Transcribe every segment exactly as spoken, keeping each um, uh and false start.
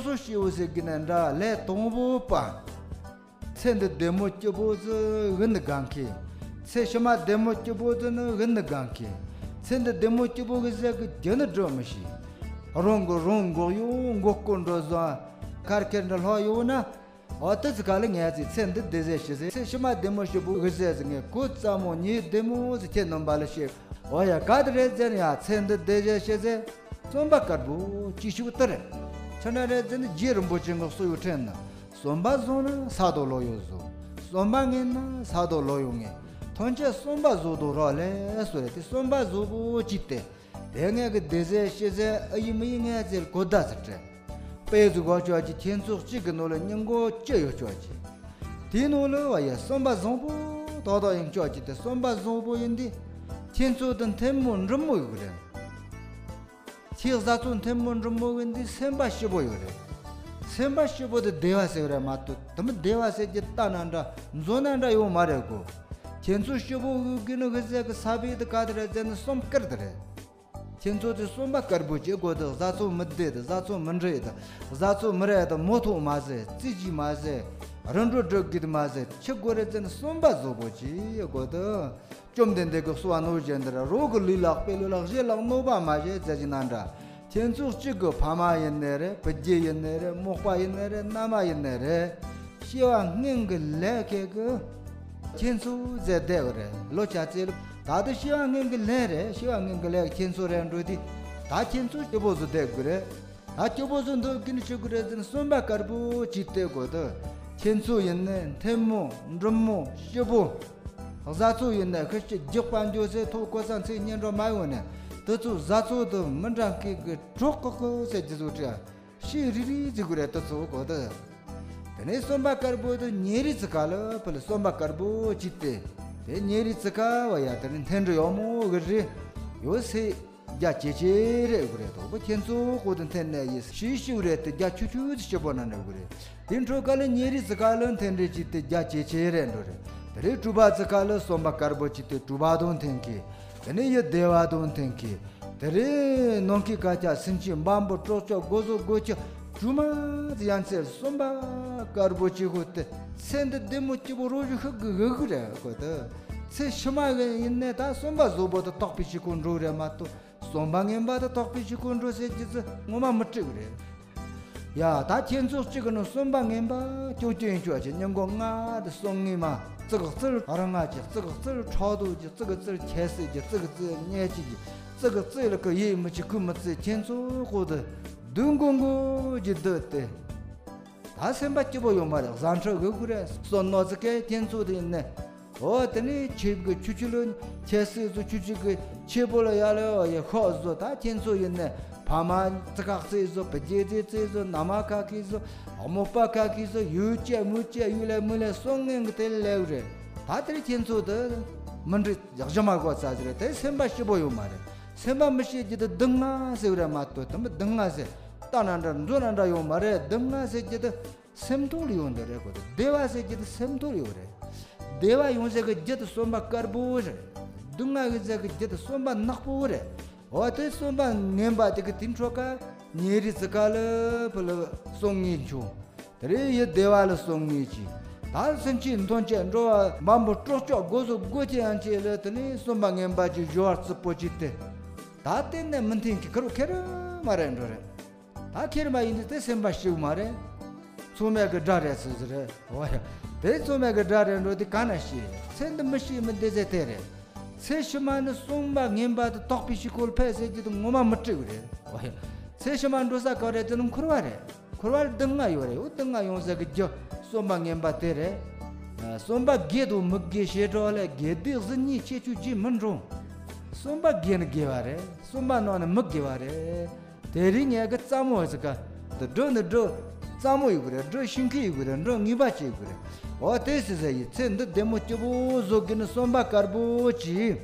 གཙོ་སྐྱེ་བོ་ཟེར་གི་ན་འདྲ་ལས་དང་པོ་པ། ཚེ་འདི་བདེ་མོ་སྐྱིད་པོ་ཟིག་གི་ནི་གང་གི། ཚེ་ཕྱི་མ་བདེ་མོ་སྐྱིད་པོ་ཟིག་ནི་གི་ནི་གང་གི། ཚེ་འདི་བདེ་མོ་སྐྱིད་པོ་གི་ཟེར་གི་རྒྱུ་ནི་སྒྲུབ་མི་ཤེས། རང་གི་རང་མགོ་གཡོག་མགོ་སྐོར་འགྲོ་བཟོ། ཁར་ཁེར་འདྲ་ལྷོ་ཡོད་ན། འོ་དེ་ཚོ་ག་ལ་ངས་ཚེ་ཚེ་འདི་བདེ་ཟེར་ཤི་ཟེར། ཚེ་ཕྱི་མ་བདེ་མོ་སྐྱིད་པོ་གི་ཟེར་ཟེར་ངས་གོ་ཙམ་མོ་ཉིད་བདེ་མོ་ཟེར་ཁྱེད་རྣམ་པ་ལ་བཤད། འོ་ཡ་ག་དེ་རེད་ཟེར་ཡ་ཚེ་འདི་བདེ་ཟེར་ཤི་ཟེར། རྩོམ་པ་དཀར་པོ་ཅི་ཞིག་ལྟར། ཆ་ན་རེད་ཟེར་ནི་རྗེ་རིན་པོ་ཆེ་ངག་སོ་ཡོད་ཕྲན་ན། བསམ་པ་བཟང་ན་ས་དང་ལོ་ཡོང་བཟོ། བསམ་པ་ངན་ན་ས་དང་ལོ་ཡོང་ངེ། ཐམས་ཅད་བསམ་པ་བཟང་དང་རག་ལས་སོ་རེད་དེ་བསམ་པ་བཟང་པོ་ཅི་སྟེ། དེ་ངས་གི་བདེ་ཟེར་ཤི་ཟེར་ཨ་ཡི་མི་ཡི་ངས་ཟེར་གོ་བརྡ་ཟེར་དྲན། དཔེ་ཟིག་གོ་ཆོག་ཅིག་ཁྱེད་ཚོ་གཅིག་གི་ནང་ལ་སྙིང་གོ་ཅི་ཡོད་ཆོག་ཅིག་དེའི་ནང་ལ་བ་ཡ་བསམ་པ་བཟང་པོ་ཏག་ཏག་ཡིན་ཆོག་ཅིག་དེ་བསམ་པ་བཟང་པོ་ཡིན་དེ། ཁྱེད་ཚོ་དང་མཐུན་མོ་འགྲིག་མོ་ཡོད་རེད། ཁྱེད་བཟའ་ཚོ་མཐུན་མོ་འགྲིག་མོ་ཡིན་དེ་སེམས་པ་སྐྱིད་པོ་ཡོད་རེད། སེམས་པ་སྐྱིད་པོ་དེ་བདེ་བ་ཟེར་རེད་མ་གཏོགས་དེ་མི་བདེ་བ་ཟེར་གྱི་ལྟ་ན་འདྲ་མཛོ་ན་འདྲ་ཡོད་མ་རེད་གོ་ཁྱེད་ཚོ་སྐྱིད་པོ་ཡོད་གི་ནི་གི་ཟེར་གི་ས་བི་དེ་ག་དེ་རེད་ཟེར་ནི་བསམ་དཀར་དེ་རེད། ཁྱེད་ཚོ་དེ་བསམ་པ་དཀར་པོ་བྱེད་དགོས་དེ་བཟའ་ཚོ་མི་བདེ་དེ་བཟའ་ཚོ་མི་འདྲེ་དེ་བཟའ་ཚོ་མི་རེད་དེ་མོ་ཐོག་མ་ཟེར་རྩིས་ཀྱིས་མ་ཟེར་རིན་འགྲོ་སྒྲུབ་གི་དེ་མ་ཟེར་ཆི་དགོས་རེད་ཟེར་ནི་བསམ་པ་བཟོ་པོ་བྱེད་དགོས་དེ། བཅོམ་ལྡན་འདས་ཀྱིས་གསོལ་བ་ནོར་བཞིན་འདིར་རོགས་ཀྱི་ལུས་ལ་དཔེ་ལུས་ལ་གཞན་ལ་གནོད་པ་མ་བྱེད་ཟེར་གྱི་ན་འདྲ། ཁྱེད་ཚོ་གཅིག་གི་ཕ་མ་ཡིན་ནི་རེད་བུ་རྒྱུད་ཡིན་ནི་རེད་རྨོག་པ་ཡིན་ནི་རེད་མནའ་མ་ཡིན་ནི་རེད། སྐྱེ་བ་སྔོན་གྱི་ལས་ཁེ་གི། ཁྱེད་ཚོ་ཟེར་བསྡད་གི་རེད་ལོ་ཆ་ཚེ་ལ་ད་དུ་སྐྱེ་བ་སྔོན་གྱི་ལས་རེད་སྐྱེ་བ་སྔོན་གྱི་ལས་ཁྱེད་ཚོ་རེད་འགྲོ་དུས་ད་ཁྱེད་ཚོ་སྐྱིད་པོ་བཟོ་བསྡད་གི་རེད། ད་སྐྱིད་པོ་བཟོ་འདོད་གི་ནི་ཆོག་གི་རེད་ཟེར་ན་བསམ་པ་དཀར་པོ་ཅིག་བལྟས་དགོས་དུ། ཁྱེད་ཚོ་ཡིན་ནི་མཐུན་མོ་འགྲིག་མོ་སྐྱིད་པོ། བཟའ་ཚོ་ཡིན་ན་ཤི་ཤི་རྒྱག་པ་འགྱོ་ཟེར་ཐོག་ཀོ་ས་ཚེ་ཉན་འགྲོ་མ་ཡོང་ནས་དུ་ཚོ་བཟའ་ཚོ་དུ་མི་འདྲ་མཁན་གི་གྲོགས་ཀོ་ཀོ་ཟེར་རྒྱུ་ཚོ་བྲིས་ཤི་རི་རི་ཟིག་གི་རེད་དུ་ཚོ་གོ་དུ། དེ་ནས་བསམ་པ་དཀར་པོ་དུ་ཉེ་རི་ཚི་ཁ་ལ་ཕུ་ལ་བསམ་པ་དཀར་པོ་ཅིག་སྟེ། དེ་ཉེ་རི་ཚི་ཁ་བ་ཡ་དེ་ནས་འཐེན་འགྲོ་ཡོང་མོ་གི་རི་ཡོད་སེ། རྒྱ་ཆེ་ཆེ་རེད་དགོས་རེད་དོག་པོ་ཁྱེད་ཚོ་ཁོ་དུ་འཐེན་ནས་ཡིན་ཤི་ཤི་རེད་དེ་རྒྱ་ཆུ་ཆུ་དུ་ཤི་པོ་ན་འགྲོ་དགོས་རེད། དེ་འཕྲོ་ཀ་ལ་ཉེ་རི་ཚི་ཁ་ལ་འཐེན་རེ་ཅིག་དེ་རྒྱ་ཆེ་ཆེ་རེད་འགྲོ་རེད། དེ་རེད་གྲུ་པ་ཚི་ཁ་ལ་བསམ་པ་དཀར་པོ་ཅིག་དེ་གྲུ་པ་དང་འཐེན་གི། དེ་ནས་ཡི་བདེ་བ་དང་འཐེན་གི། དེ་རེད་ནང་གི་ཀ་ཆ་སིན་ཅི་འབའ་འབུ་སྲོག་ཆགས་སྒོ་ཟོག་སྒོ་ཁྱི་གྲུ་མ་ཚི་ཡང་ཚེ་བསམ་པ་དཀར་པོ་ཅིག་ཧུ་དེ་ཚེ་འདི་བདེ་མོ་སྐྱིད་པོ་རོ་ཞུ་ཤུག་གི་ཧུ་ཧུ་རེད་གོ་དེ། ཚེ་ཕྱི་མ་གི་ཡིན་ནས་ད་བསམ་པ་བཟོ་པོ་དེ་དག་པའི་ཕྱི་ཁོང་འགྲོ་རེད་མ་གཏོགས། བསམ་པ་ངན་པ་དང་དག་པའི་ཕྱི་ཁོང་འགྲོ་ཟེར་རྒྱུ་ཙི་ངོ་མ་མི་སྤྲད་གི་རེད། ཡ་ད་ཁྱེད་ཚོ་གཅིག་གི་ནང་བསམ་པ་ངན་པ་ཀྱོག་ཀྱོག་ཡིན་ཆོག་ཅེས་སྙིང་གོ་ང་དེ་སོང་ངེས་མ། ཙི་གི་ཙིར་རང་ང་ཅི་ཙི་གི་ཙིར་ཁྲག་དུག་ཅི་ཙི་གི་ཙིར་ཁྱད་སེ་ཅི་ཙི་གི་ཙིར་ཉེ་ཅི་ཅི་ཙི་གི་ཙིར་ལ་ཀི་ཡེ་མི་ཅི་ཁུ་མི་ཙི་ཁྱེད་ཚོ་ཁོ་དེ་སྡུག་མགོ་མགོ་ཅི་སྡོད་དེ། ད་སེམས་པ་སྐྱིད་པོ་ཡོང་མ་རེད་བཟང་ཁྲ་གི་གུ་རེད་སོ་ནོ་ཙི་ཀའི་ཁྱེད་ཚོ་དེ་ནས། འོ་དེ་ནས་ཁྱེད་ཀྱི་ཆུ་ཆུ་ལོ་ཁྱེད་སྲིད་སུ་ཆུ་ཆུ་གི་ཆེ་པོ་ལ་ཡ་ལ་ཡ་ཤོག་བཟོ་ད་ཁྱེད་ཚོ་ཡིན་ནས་ཕ་མ་ཙི་ཁག་ཙི་བཟོ་བུ་རྒྱལ་ཙི་ཙི་བཟོ་ན་མ་ཁ་ཁི་བཟོ་མོ་པ་ཁ་ཁི་བཟོ་ཡུལ་བཅས་མུ་བཅས་ཡུལ་ལས་མུ་ལས་སོང་ངན་གི་དེ་ལེའུ་རེད། ད་དེར་ཁྱེད་ཚོ་དེ་མི་འགྲིག་ཡག་ཞི་མ་གོ་ཚ་ཟེར་དེ་སེམས་པ་སྐྱིད་པོ་ཡོད་མ་རེད། སེམས་པ་མི་སྐྱིད་རྒྱུ་དེ་སྡུག་བསྔལ་ཟེར་རེད་མ་གཏོགས་དེ་མི་སྡུག་བསྔལ་ཟེར་ལྟ་ན་འདྲ་མཛོ་ན་འདྲ་ཡོད་མ་རེད། སྡུག་བསྔལ་ཟེར་རྒྱུ་དེ་སེམས་ཐོག་ལ་ཡོང་འདི་རེད་གོ། བདེ་བ་ཟེར་རྒྱུ་དེ་སེམས་ཐོག་ལ་ཡོད་རེད། བདེ་བ་ཡོང་ཟེར་གི་རྒྱུ་དེ་བསམ་པ་དཀར་པོ་རེད། སྡུག་བསྔལ་གི་ཟེར་གི་རྒྱུ་དེ་བསམ་པ་ནག་པོ་རེད། འོ་དེ་བསམ་པ་ངན་པ་དེ་གི་དེ་འཕྲོ་ཀ་ཉེ་རི་ཙི་ཀ་ལ་ཕུ་ལ་སོང་ངེས་བྱུང་། དེ་རེད་ཡི་བདེ་བ་ལ་སོང་ངེས་ཀྱི། ད་སེམས་ཅན་མཐོང་ཆེད་འགྲོ་བ་མང་པོ་སྲོག་ཆགས་སྒོ་ཟོག་སྒོ་ཁྱི་ཡང་ཆེ་ལ་དེ་ནས་བསམ་པ་ངན་པ་ཅིག་སྦྱོར་བ་རྩི་པོ་ཅིག་སྟེ། ད་བལྟས་ནས་མི་མཐུན་གྱི་ཁུར་ཁེར་མ་རེད་འགྲོ་རེད། ད་ཁྱེར་མ་ཡིན་དུས་དེ་སེམས་པ་ཞིག་མ་རེད། ཚོགས་མེད་ཀྱི་དགྲ་རེད་ཟེར་ཟེར་རེད། འོ་ཡ། དེ་ཚོགས་མེད་ཀྱི་དགྲ་རེད་འགྲོ་དུས་ག་ན་ཤེས། ཚེ་འདི་མི་ཤེས་མི་འདི་ཟེར་དེ་རེད། ཚེ་ཕྱི་མ་ནི་བསམ་པ་ངན་པ་དང་དག་པའི་ཕྱི་ཁོལ་ཕེབས་ཟེར་རྒྱུ་དེ་ངོ་མ་མི་སྤྲད་གི་རེད། འོ་ཡ། ཚེ་ཕྱི་མ་འགྲོ་ས་ག་རེད་དེ་ནི་འཁོར་བ་རེད། འཁོར་བ་ལ་སྡུག་བསྔལ་ཡོད་རེད། འོ་སྡུག་བསྔལ་ཡོང་ས་གི་རྒྱུ་བསམ་པ་ངན་པ་དེ་རེད། བསམ་པ་དགེ་དང་མི་དགེ་བྱེ་བྲག་ལས་དགེ་སྡིག་གཟུགས་བརྙན་ཁྱད་ཆོས་རྗེས་མི་འགྲོ། བསམ་པ་དགེ་ནི་དགེ་བ་རེད། བསམ་པ་ནང་ནི་མི་དགེ་བ་རེད། དེ་རིང་ངས་གི་རྩ་མོ་ཟིག་ག་དུ་སྒྲུབ་ནི་སྒྲུབ། རྩ་མོ་ཡོད་གི་རེད། སྒྲུབ་ཤིང་ཁི་ཡོད་གི་རེད། སྒྲུབ་ངེས་པ་ཅིག་ཡོད་གི་རེད། འོ་དེ་སི་ཟེར་ཡི་ཚེ་འདི་བདེ་མོ་སྐྱིད་པོ་བཟོ་གི་ནི་བསམ་པ་དཀར་པོ་གྱིས།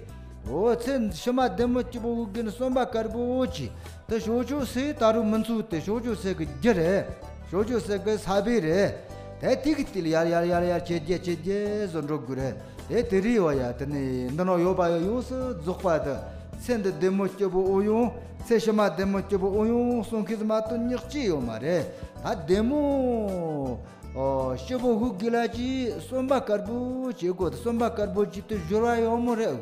འོ་ཚེ་ཕྱི་མ་བདེ་མོ་སྐྱིད་པོ་བཟོ་གི་ནི་བསམ་པ་དཀར་པོ་གྱིས། དེ་ཞོག་ཆོག་སེ་ད་རུང་མི་ཚུགས་ཏེ་ཞོག་ཆོག་སེ་གི་རྒྱུ་རེད། ཞོག་ཆོག་སེ་གི་ས་བེ་རེད། དེ་དེ་གི་སྟེ་ལ་ཡར་ཡར་ཡར་ཡར་ཆེ་རྒྱས་ཆེ་རྒྱས་བཟོ་འགྲོ་དགོས་རེད། དེ་དེ་རིགས་བ་ཡ་དེ་ནི་འདི་ནང་ཡོད་པ་ཡོད་ཡོངས་སུ་རྫོགས་པ་དེ་ ཚེ་འདི་བདེ་མོ་སྐྱིད་པོ་འོ་ཡོང་། ཚེ་ཕྱི་མ་བདེ་མོ་སྐྱིད་པོ་འོ་ཡོང་གསུང་མཁན་མ་གཏོགས་ཉག་གཅིག་ཡོད་མ་རེད། ད་བདེ་མོ་ཨོ་སྐྱིད་པོ་ཧུ་གི་ལ་ཅི་གསོན་པ་དཀར་པོ་ཅི་དགོས། གསོན་པ་དཀར་པོ་ཅི་དེ་སྦྱོར་བ་ཡོད་མོ་རེད།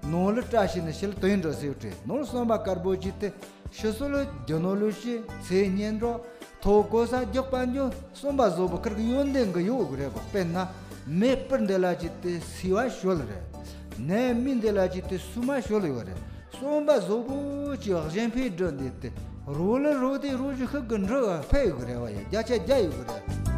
ནོར་ལ་བཀྲ་ཤིས་ནི་ཤིལ་དོན་འགྲོ་ཟེར་བྲིས། ནོར་གསོན་པ་དཀར་པོ་ཅི་དེ་ཕྱི་སོ་ལ་རྒྱུ་ནོར་ལུས་ཤི་ཚེ་ཉན་འགྲོ། ཐོ་གོ་ས་རྒྱག་པ་འཇོ་གསོན་པ་བཟོ་བོ་ཁིར་གི་ཡོན་ཏན་གི་ཡོད་གི་རེད་གོ། དཔེར་ན་མེ་སྤུར་འདི་ལ་ཅི་དེ་སི་བ་ཤོལ་རེད། ནས་མི་འདི་ལ་ཅི་དེ་སུ་མ་ཤོལ་ཡོད་རེད། གསོན་པ་བཟོ་བོ་ཅི་གཞན་ཕའི་འགྲོ་འདི་དེ་རོ་ལ་རོ་དེ་རོ་ཞི་ཤུག་གི་འགྲོ་བ་ཕེ་ཡོད་གི་རེད་བ། ཡ་བརྒྱ་ཆ་བརྒྱ་ཡོད་གི་རེད།